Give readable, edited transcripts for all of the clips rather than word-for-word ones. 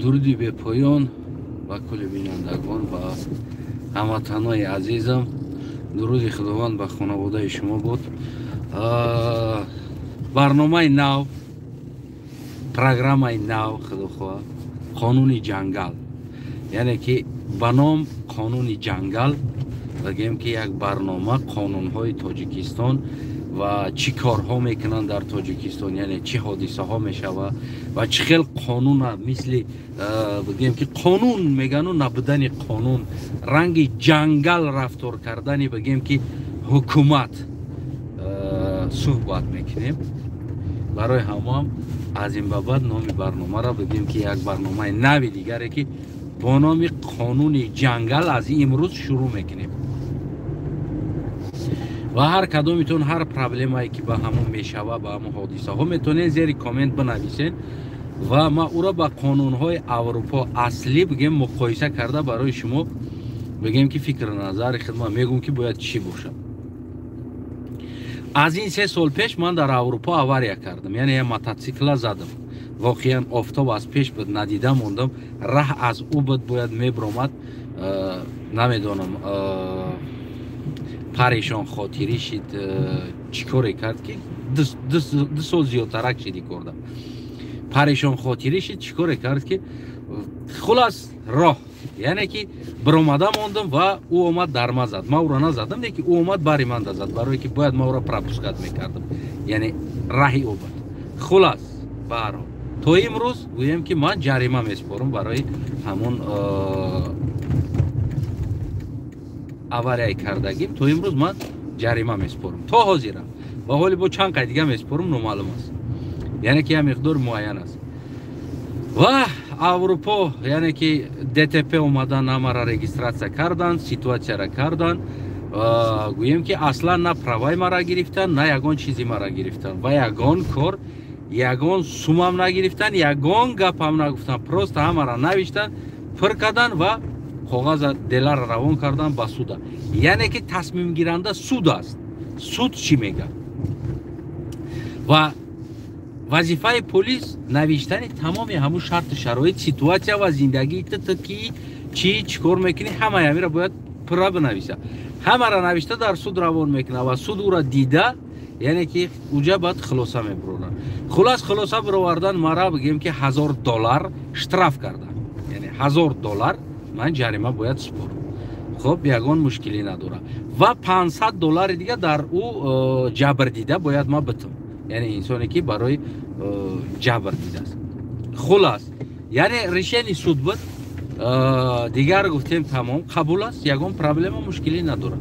Дуруди бепоён ба кулли бинандагон ва ҳамватанои азизам. Дуруди Худованд ба хонаводаи шумо буд. Барномаи нав, программаи нав, худохоҳ, қонуни ҷангал, яъне ки ба ном қонуни ҷангал бигем, ки як барнома қонунҳои Тоҷикистон ва чӣ корҳо мекунанд дар Тоҷикистон, яъне чӣ ҳодисаҳо мешавад ва чӣ хел қонуна, мисли бигем ки қонун мегану набудани қонун, ранги ҷангал рафтор кардани, бигем ки ҳукумат, суҳбат мекунем. Барои ҳамоам аз ин ба баъд номи барномаро бигем ки як барномаи нави дигаре, ки бо номи қонуни ҷангал аз имрӯз шурӯъ мекунем. Ва ҳар кадомитон ҳар проблемае, ки ба ҳамон мешава, ба ҳамон ҳодисаҳо, метавонед зери коммент бинависед ва ман ӯро ба қонунҳои Аврупо аслӣ бигем муқоиса карда барои шумо, бигем ки фикру назари худма мегӯм, ки бояд чӣ бошад. Аз ин 3 сол пеш ман дар Аврупо авария кардам, яъне як мототсикла задам. Воқеан, офтоб аз пеш буд, надида мондам, раҳ аз ӯ буд, бояд мебиромад. Намедонам, парешон хотирӣ шид, чӣ коре кард, ки 2 сол зиёдтарак шиди корда, парешон хотирӣ шид, чӣ коре кард, ки хулас роҳ, яъне ки биромада мондам ва ӯ омад, дар ма зад. Ман ӯро назадам, леки ӯ омад, бари ман зад, барое ки бояд ман ӯро пропускать мекардам, яъне раҳи ӯ буд. Хулас, баҳарҳол, то имрӯз гӯем ки ман ҷарима меспорам барои ҳамон аварияи кардагим. То имрӯз ман ҷарима меспорам, то ҳозира, ва ҳоли бо чанд қай дига меспорам, номаълум аст, яъне ки як миқдори муайян аст. Ва Аврупо, яъне ки ДТП омадан, ҳамара регистрация кардан, ситуатсияра кардан, гӯем ки аслан на праваи мара гирифтан, на ягон чизи мара гирифтан ва ягон кор, ягон сумам нагирифтан, ягон гапам нагуфтан. Просто ҳамара навиштан, пур кардан ва коғаза делара равон кардан ба суда. Яъне ки тасмимгиранда суд аст. Суд чӣ мегӯяд? Ва вазифаи полис навиштани тамоми ҳамун шарту шароит, ситуатсия ва зиндагии ту, ки чӣ, чӣ кор мекунӣ, ҳамаи ҳамира бояд пурра бинависа. Ҳамара навишта, дар суд равон мекунад ва суд ӯра дида, яъне ки уҷа баъд хулоса мебурорад. Хулас, хулоса бировардан, мара бигем ки 1000 доллар штраф кардан, яъне 1000 доллар ман ҷарима бояд супорам. Хуб, ягон мушкилӣ надорад. Ва 500 доллари дига дар ӯ ҷабр дида бояд ман битам, яъне инсоне ки барои ҷабр дидааст. Хулас, яъне решение суд буд. Дигар гуфтем, тамом, қабул аст, ягон проблема, мушкилӣ надорад.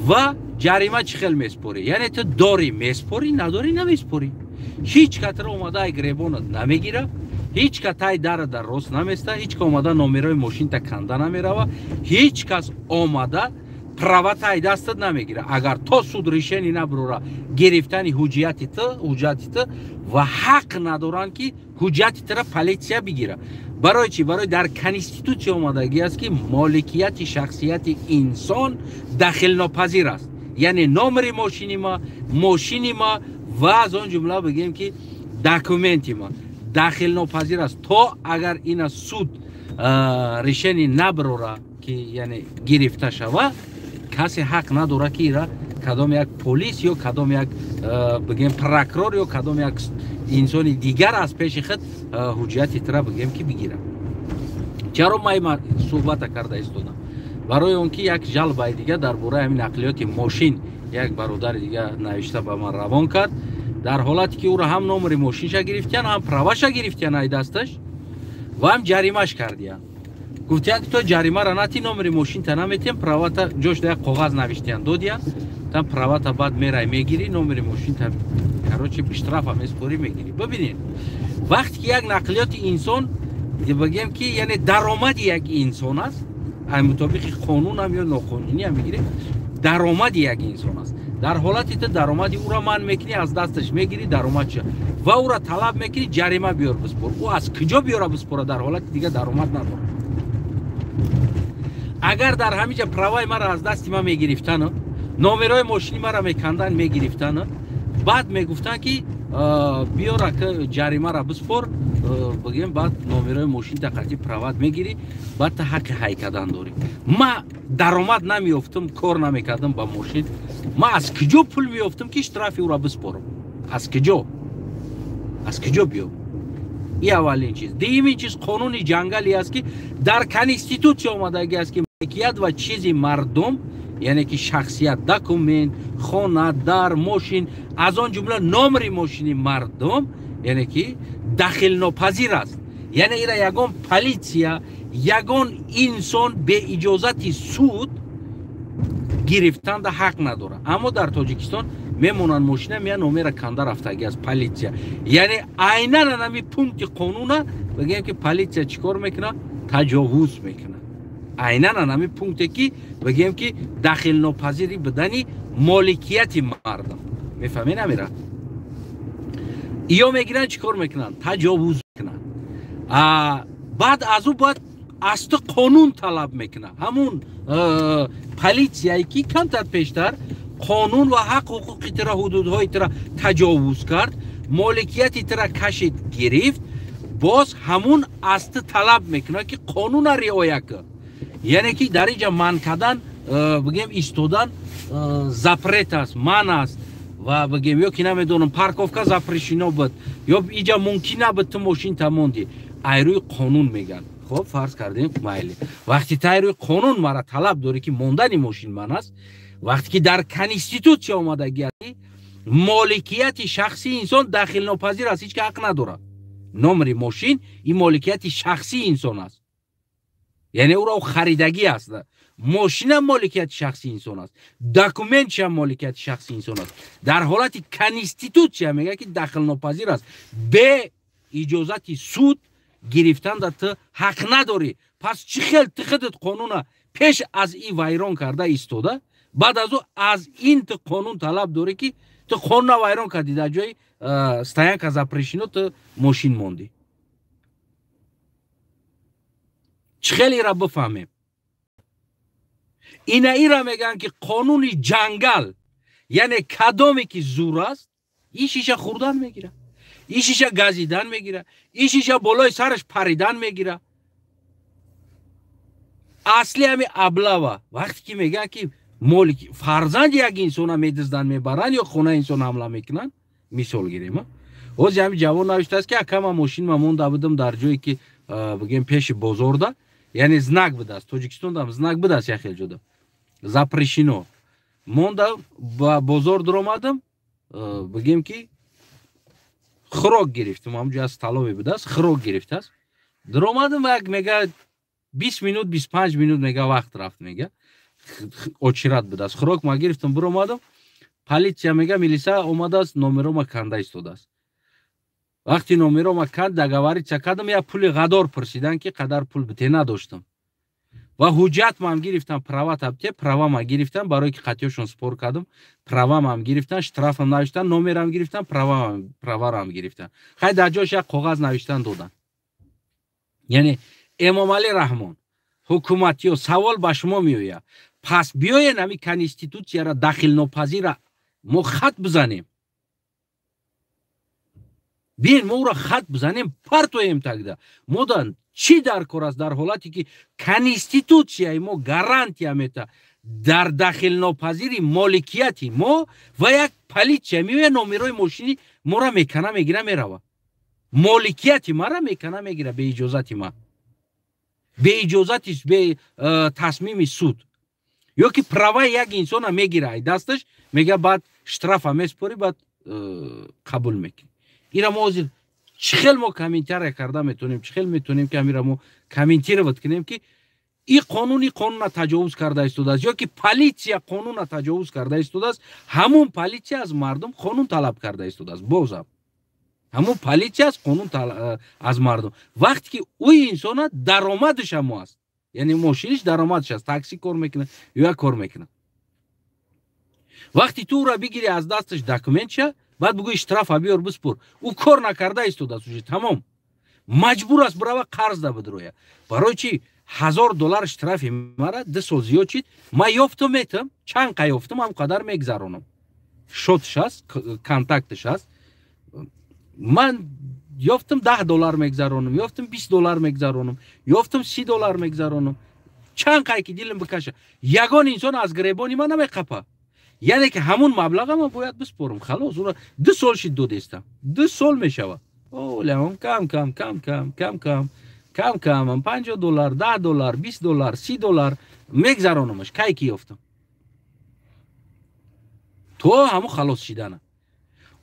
Ва ҷарима чӣ хел меспорӣ? Яъне ту дорӣ — меспорӣ, надорӣ — намеспорӣ. Ҳеҷ катра омада ай гребонат намегира, ҳеҷ ка тай дара дар рост наместа, ҳеҷ ка омада номерои мошинта канда намерава, ҳеҷ кас омада правата ай дастат намегира, агар то суд решение набурора гирифтани ҳуҷҷати ту. Ҳуҷҷати ту ва ҳақ надоранд, ки ҳуҷҷати тура полиция бигира. Барои чӣ? Барои дар конститутсия омадагӣ аст, ки моликияти шахсияти инсон дахилнопазир аст. Яъне номери мошини ма, мошини ма ва аз он ҷумла бигем ки документи ма дахилнопазир аст, то агар ина суд решение набарора, ки яъне гирифта шава. Касе ҳақ надорад, ки ира кадом як полис ё кадом як, бигем, прокурор ё кадом як инсони дигар аз пеши худ ҳуҷҷати тура, бигем ки, бигира. Чаро ман суҳбата карда истодам? Барои он ки як жалобаи дига дар бораи ҳамин нақлиёти мошин як бародари дига навишта ба ман равон кард, дар ҳолате ки ӯро ҳам номери мошинша гирифтиян, ҳам праваша гирифтиян ай дасташ ва ҳам ҷаримаш кардиян. Гуфтиян, ки то ҷаримара нати, номери мошинта наметиҳем, правата ҷошда як коғаз навиштиян, додиян там, правата баъд мерай, мегирӣ, номери мошинта, короче, штрафа меспорӣ, мегирӣ. Бибинед, вақте ки як нақлиёти инсон, бигем ки, яъне даромади як инсон аст, ай мутобиқи қонунам ё ноқонуниам мегирем, даромади як инсон аст. Дар ҳолати ту даромади ӯро манъ мекунӣ, аз дасташ мегирӣ даромадша ва ӯро талаб мекунӣ: ҷарима биёр, биспор. Ӯ аз куҷо биёра биспора, дар ҳолати дига даромад надорад? Агар дар ҳамин ҷа праваи маро аз дасти ман мегирифтану номерои мошини маро мекандан, мегирифтану баъд мегуфтанд, ки Биёр, ака, ҷаримара биспор, бигем, баъд номерои мошинта қатӣ прават мегирӣ, баъд та ҳаққи ҳай кардан дорӣ. Ма даромад намеёфтам, кор намекардам ба мошин. Ма аз куҷо пул меёфтам, ки штрафи ӯро биспорам? Аз куҷо, аз куҷо биёб? И аввалин чиз. Дуюмин чиз, қонуни ҷангале аст, ки дар конститутсия омадагӣ аст, ки моликият ва чизи мардум, яъне ки шахсият, документ, хона, дар, мошин, аз он ҷумла номери мошини мардум, яъне ки дахилнопазир аст. Яъне ира ягон полиция, ягон инсон беиҷозати суд гирифтанда ҳақ надорад. Аммо дар Тоҷикистон мемонанд мошина, мея, номера канда рафтагӣ аст полиция. Яъне айнан анами пункти қонуна, бигӯем, ки полиция чӣ кор мекунад? Таҷовуз мекунад. Айнан анами пункте, ки бигӯем, ки дахилнопазири будани моликияти мардум. Мефаҳмед амира? Иё мегиранд, чӣ кор мекунанд? Таҷовуз мекунанд. Баъд аз ӯ бояд аз ту қонун талаб мекунад. Ҳамун полицияе, ки камтар пештар қонун ва ҳақ ҳуқуқи тира, ҳудудҳои тира таҷовуз кард, моликияти тира кашид, гирифт, боз ҳамун аз ту талаб мекунад, ки қонуна риоя кун. Яъне ки дар инҷа манъ кардан, бигем, истодан запрет аст, манъ аст ва, бигем, ё ки намедонам, парковка запрещено буд ё иҷа мумкин набуд, ту мошинта монди, айрӯи қонун мегӯянд. Хоб, фарз кардем, майли. Вақти ту айрӯи қонун мара талаб дорӣ, ки мондани мошин ман аст, вақте ки дар конститутсия омадагӣ аст, моликияти шахсии инсон дахилнопазир аст, ҳеҷ ки ҳақ надорад. Номери мошин ин моликияти шахсии инсон аст, яъне ӯро харидагӣ аст. Мошинам моликияти шахсии инсон аст, документшам моликияти шахсии инсон аст. Дар ҳолати конститутсия мегӯяд, ки дахлнопазир аст, бе иҷозати суд гирифтанда ту ҳақ надорӣ. Пас чӣ хел ту худат қонуна пеш аз ин вайрон карда истода, баъд аз ӯ аз ин ту қонун талаб дорӣ, ки ту қонуна вайрон кардӣ, дар ҷои стоянка запрещено ту мошин мондӣ? Чӣ хел ира бифаҳмем? Ина ира мегӯянд, ки қонуни ҷангал, яъне кадоме ки зур аст, ин шиша хӯрдан мегира, ин шиша газидан мегира, ин шиша болои сараш паридан мегира. Асли ҳами облава, вақте ки мегӯянд, ки моли фарзанди як инсона медизданд, мебаранд ё хонаи инсон ҳамла мекунанд, мисол гирем. Ҳозир ҳами ҷавон навиштааст, ки акама мошин ма монда будам дар ҷое, ки, бигем, пеши бозорда, яъне знак будааст. Тоҷикистондам знак будааст, як хел ҷода запрещено. Монда, ба бозор дуромадам, бигем, ки хӯрок гирифтам, ҳамҷо аз столовый будааст, хӯрок гирифтааст. Дуромадам, як мега 20 минут, 25 минут мега вақт рафт, мега очередь будааст. Хӯрок ма гирифтам, биромадам, полиция, мега, милиса омадааст, номерома канда истодааст. Вақти номерома канд, договориться кардам, як пули ғадор пурсидан, ки қадар пул бите, надоштам ва ҳуҷҷатмам гирифтам, права табте, правама гирифтам, барое ки қатъиёшон спор кардам, правамам гирифтан, штрафам навиштан, номерам гирифтан, праварам гирифтан. Хай, дар ҷош як коғаз навиштан додан. Яъне Эмомалӣ Раҳмон, ҳукуматиё, савол ба шумо меояд: пас биёен, ҳами конститутсияра дахилнопазира мо хат бизанем. Биен, мо ӯро хат бизанем, партоем. Тогда мо да чӣ дар кор аст, дар ҳолате ки конститутсияи мо гарантия мета дар дахилнопазири моликияти мо, ва як полиция меояд, номерои мошини моро мекана, мегира, мерава, моликияти мара мекана, мегира беиҷозати ма, беиҷозати, бе тасмими суд, ё ки праваи як инсона мегира ай дасташ, мега, баъд штрафа меспорӣ, баъд қабул мекунӣ. Ира мо ҳозир чӣ хел мо комментария карда метавонем? Чӣ хел метавонем, ки ҳамира мо комментировать кунем, ки и қонун, и қонуна таҷовуз карда истодааст ё ки полиция қонуна таҷовуз карда истодааст? Ҳамун полиция аз мардум қонун талаб карда истодааст. Бозам ҳамун полиция аз қонун аз мардум, вақте ки ӯ инсона даромадаш ҳамо аст, яъне мошиниш даромадаш аст, такси кор мекунад ё як кор мекунад. Вақте ту ӯра бигирӣ аз дасташ документша, баъд бигӯи, штрафа биёр, биспур, ӯ кор накарда истодааст, уже тамом, маҷбур аст бирава қарз да бидроя. Барои чи 1000 доллар штрафи мара 2 сол зиёд чид? Ма ёфтум, метам, чанд қа ёфтум, ҳам қадар мегзаронам. Счётш аст, контактш аст. Ман ёфтам $10 мегзаронам, ёфтам $20 мегзаронам, ёфтам $30 мегзаронам. Чанд қай ки дилам бикаша. Ягон инсон аз гиребони ман намеқапа. Яъне ки ҳамун маблаға ман бояд биспорам. Халос, ура 2 сол шид додестам. 2 сол мешава. Олям кам кам кам кам кам кам кам кам $50, $10, $20, $30 мегзаронамаш. Кай ки ёфтам. То ҳамун халос шидана.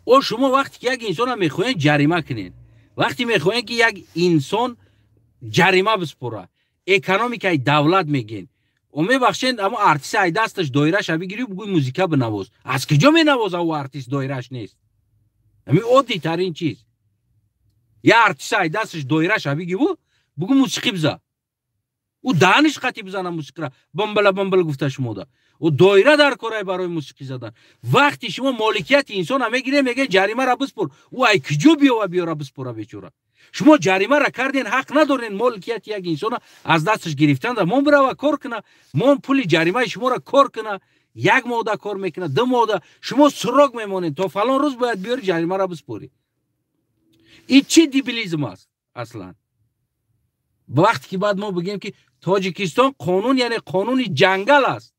О шумо вақте ки як инсонро мехоҳед ҷарима кунед, вақте мехоҳед ки як инсон ҷарима биспора, экономикаи давлат мегӯед. О мебахшед, аммо артист ай дасташ доираша бигирӣ, бугӯй музика бинавоз. Аз куҷо менавоза ӯ артист доираш нест? Ҳамин оддитарин чиз. Я артист ай дасташ доираша бигиру, бугӯ мусиқӣ биза. Ӯ даҳаниш қатӣ бизана мусиқира, бамбала бамбала гуфта шумода. Ӯ доира дар корай барои мусиқӣ задан. Вақти шумо моликияти инсона мегиред, мегӯед ҷаримаро биспор. Ӯ ай куҷо биёва биёра биспора бечора? Шумо ҷаримаро карден, ҳақ надорен моликияти як инсона аз дасташ гирифтан. Мон бирава кор куна, мон пули ҷаримаи шуморо кор куна, як моҳда кор мекуна, 2 моҳда. Шумо срок мемонед, то фалон рӯз бояд биёри ҷаримаро биспорӣ. Ин чӣ дебилизм аст аслан? Вақте ки баъд мо бигӯем ки Тоҷикистон қонун, яъне қонуни ҷангал аст.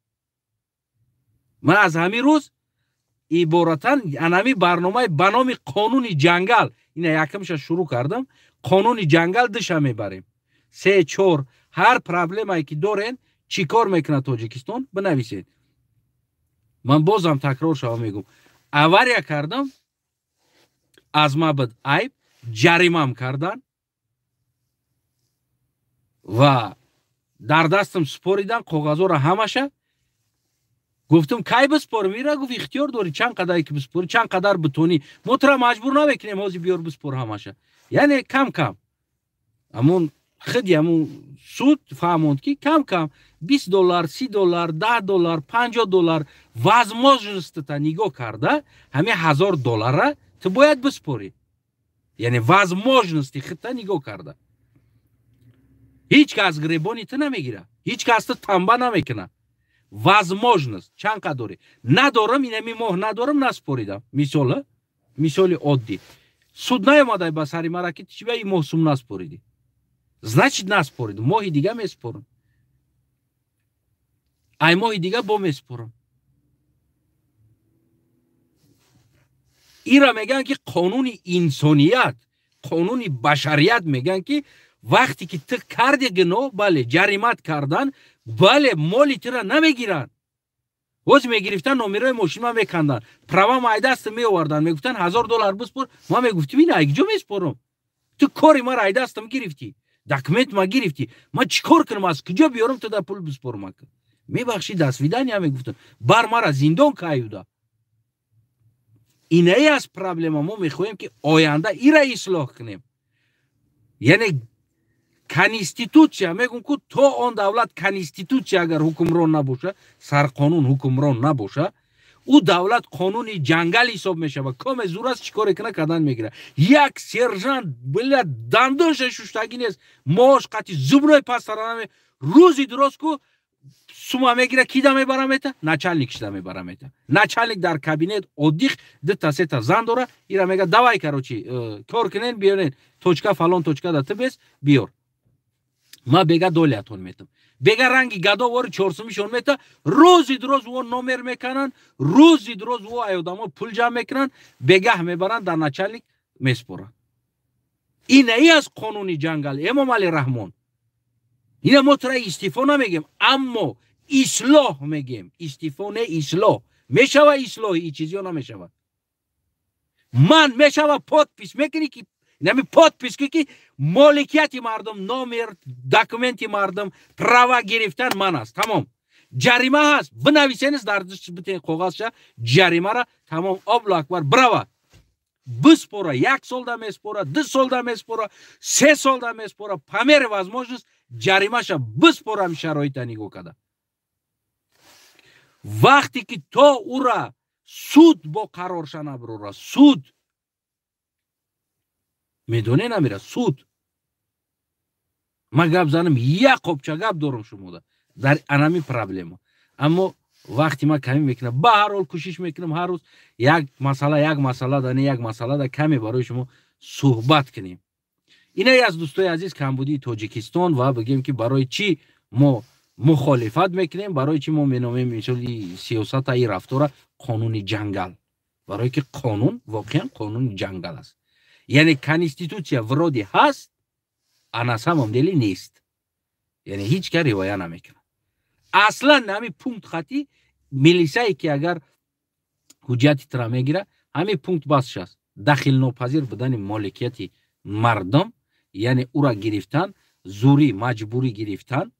Ман аз ҳамин рӯз иборатан анами барномаи ба номи қонуни ҷангал ина якамша шурӯъ кардам. Қонуни ҷангал диша мебарем. 3-4 ҳар проблемае ки дорен, чӣ кор мекунад Тоҷикистон, бинависед. Ман бозам такрор шава мегӯм. Авария кардам, аз ма буд айб, ҷаримам кардан ва дар дастам споридан коғазҳоро ҳамаша. Гуфтам кай биспорам? Ира гуфт ихтиёр дорӣ, чанд қадар ки биспорӣ, чанд қадар битонӣ. Мо тура маҷбур намекунем ҳозир биёр биспор ҳамаша. Яъне кам кам. Ҳамун худи ҳамун суд фаҳмонд ки кам кам $20, $30, $10, $50 возможността нигоҳ карда ҳамин $1000 ту бояд биспорӣ. Яъне возможности худта нигоҳ карда. Ҳеҷ кас гиребони ту намегира, ҳеҷ кас ту танба намекуна. Возможность чанд қадр дорӣ? Надорам, инами моҳ надорам, наспоридам. Мисол, мисоли оддӣ. Суд наомадай ба сари мара ки чӣ ба ин моҳ сум наспоридӣ. Значит наспоридам, моҳи дига меспорам. Ай моҳи дига бо меспорам. Ира мегӯянд ки қонуни инсоният, қонуни башарият мегӯянд ки вақте ки ту карди гуноҳ, бале, ҷаримат кардан, бале, моли тура намегиранд. Боз мегирифтан номерои мошин ма мекандан, права ма ай дастам меовардан, мегуфтан $1000 биспор. Ма мегуфтим ина ай куҷо меспорам? Ту кори мара ай дастам гирифтӣ, документ ма гирифтӣ, ма чӣ кор кунам, аз куҷо биёрам ту да пул биспорам? Мебахши, до свидания мегуфтам, бар мара зиндон каюда. Инаи аз проблема. Мо мехоҳем ки оянда ира ислоҳ кунем. Яъне конститутсия мегӯм ку то он давлат конститутсия агар ҳукмрон набоша, сарқонун ҳукмрон набоша, ӯ давлат қонуни ҷангал ҳисоб мешавад. Коме зур аст, чӣ коре куна кардан мегирад. Як сержант била дандонша шуштагӣ нест, маош қати зубной пастара рӯзи дурост ку сума мегира, кида мебара мета? Начальник шида мебара мета. Начальник дар кабинет оддих 2-та 3-та зан дора, ира мега давай короче, кор кунен, биёрен, точка фалон точка да ту бес биёр. Ма бега долиятон метам. Бега ранги гадо вори чорсумишон мета, рӯзи дуроз ӯ номер мекунанд, рӯзи дуроз ӯ ай одамо пул ҷамъ мекунанд, бегаҳ мебаранд дар начальник меспоранд. Инаи аз қонуни ҷангал, Эмомалӣ Раҳмон. Ина мо тура истифо намегем, аммо ислоҳ мегем. Истифо не, ислоҳ. Мешава ислоҳи ин чиз ё намешава? Ман мешава подпись мекунӣ ки нами подпись ки моликияти мардум, номер, документи мардум, права гирифтан ман аст. Тамом. Ҷарима ҳаст, бинависенис дар битен коғазша ҷаримара, тамом, Аллоҳу акбар, брава. Биспора, 1 солда меспора, 2 солда меспора, 3 солда меспора, по мере возможность ҷаримаша биспора ҳами шароита нигоҳ карда. Вақте ки то ура суд бо қарорша набурора, суд медоне намера, суд. Ман гап занам, як қопча гап дорам шумода дар анами проблема. Аммо вақти ман камӣ мекунам, ба ҳар ҳол кӯшиш мекунам ҳар рӯз як масъала, як масъала да не, як масъала да каме барои шумо Суҳбат кунем. Инае аз, дӯстои азиз, камбудии Тоҷикистон ва бигем, ки барои чӣ мо мухолифат мекунем, барои чӣ мо меномем, мисол, сиёсата, и рафтора қонуни ҷангал. Барое ки қонун воқеан қонуни ҷангал аст, яъне конститутсия вроде ҳаст, а на самом деле нест, яъне ҳеҷ кас ривоя намекунад аслан. Ҳами пункт хати милисае, ки агар ҳуҷҷати тра мегира, ҳамин пункт басш аст: дахилнопазир будани моликияти мардум, яъне ӯра гирифтан, зӯрӣ, маҷбурӣ гирифтан.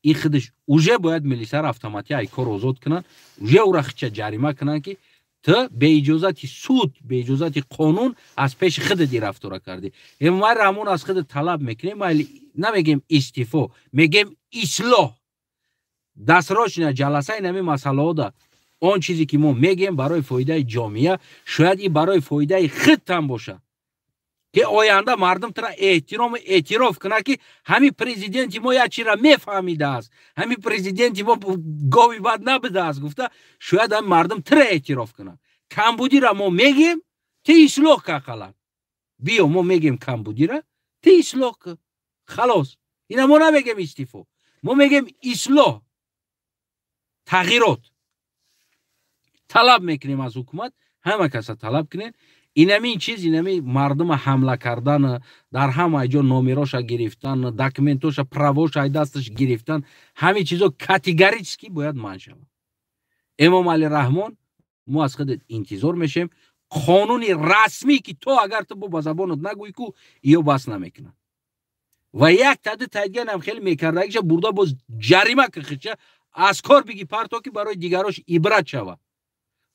И худаш уже бояд милисаро автоматӣ ай кор озод кунанд, уже ӯра хича ҷарима кунанд, ки ту беиҷозати суд, беиҷозати қонун аз пеши худат и рафтора кардӣ. Эмомалӣ Раҳмон, аз худат талаб мекунем, майли, намегем истифо, мегем ислоҳ, дасрочна ҷаласаи нами масъалаҳода. Он чизе ки мо мегем, барои фоидаи ҷомеа, шояд и барои фоидаи худтам бошад, ки оянда мардум тура эҳтирому эътироф кунад, ки ҳамин президенти мо як чира мефаҳмидааст, ҳамин президенти мо гови бад набудааст гуфта, шояд ҳамин мардум тура эътироф кунад. Камбудира мо мегем, ти ислоҳ ка. Ақаллан биё, мо мегем камбудира, ти ислоҳ ка, халос. Ина мо намегем истифо, мо мегем ислоҳ, тағйирот талаб мекунем аз ҳукумат. Ҳама каса талаб кунем. Инамин чиз, инами мардума ҳамла кардан, дар ҳама ҷо номероша гирифтан, документоша, правоша ай дасташ гирифтан, ҳамин чизо категорически бояд манъ шавад. Эмомалӣ Раҳмон, мо аз худат интизор мешем қонуни расмӣ, ки то агар ту бо ба забонат нагӯй ку, иё бас намекунад. Ва як тади тайдиганам хеле мекардагиша бурда, боз ҷарима кихича, аз кор биги парто, ки барои дигарош ибрат шавад.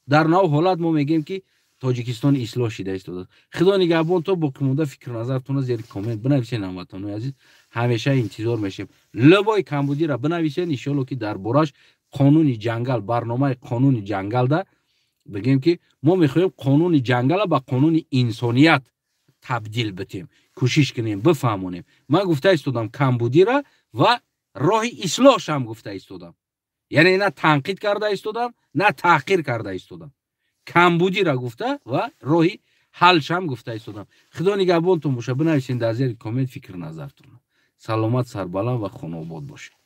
Дар нав ҳолат мо мегӯем, ки Тоҷикистон ислоҳ шида истодааст. Худо нигаҳбон. То боқимонда фикру назартона зери коммент бинависен. Ҳамватанои азиз, ҳамеша интизор мешем, любой камбудира бинависен. Иншолло, ки дар бораш қонуни ҷангал, барномаи қонуни ҷангалда бигем, ки мо мехоҳем қонуни ҷангала ба қонуни инсоният табдил битем, кӯшиш кунем, бифаҳмонем. Ман гуфта истодам камбудира ва роҳи ислоҳшам гуфта истодам, яъне на танқид карда истодам, на таҳқир карда истодам. Камбудира гуфта ва роҳи ҳалшам гуфта истодам. Худо нигаҳбонтон боша. Бинависен дар зери коммент фикр назартон. Саломат, сарбаланд ва хонаобод бошед.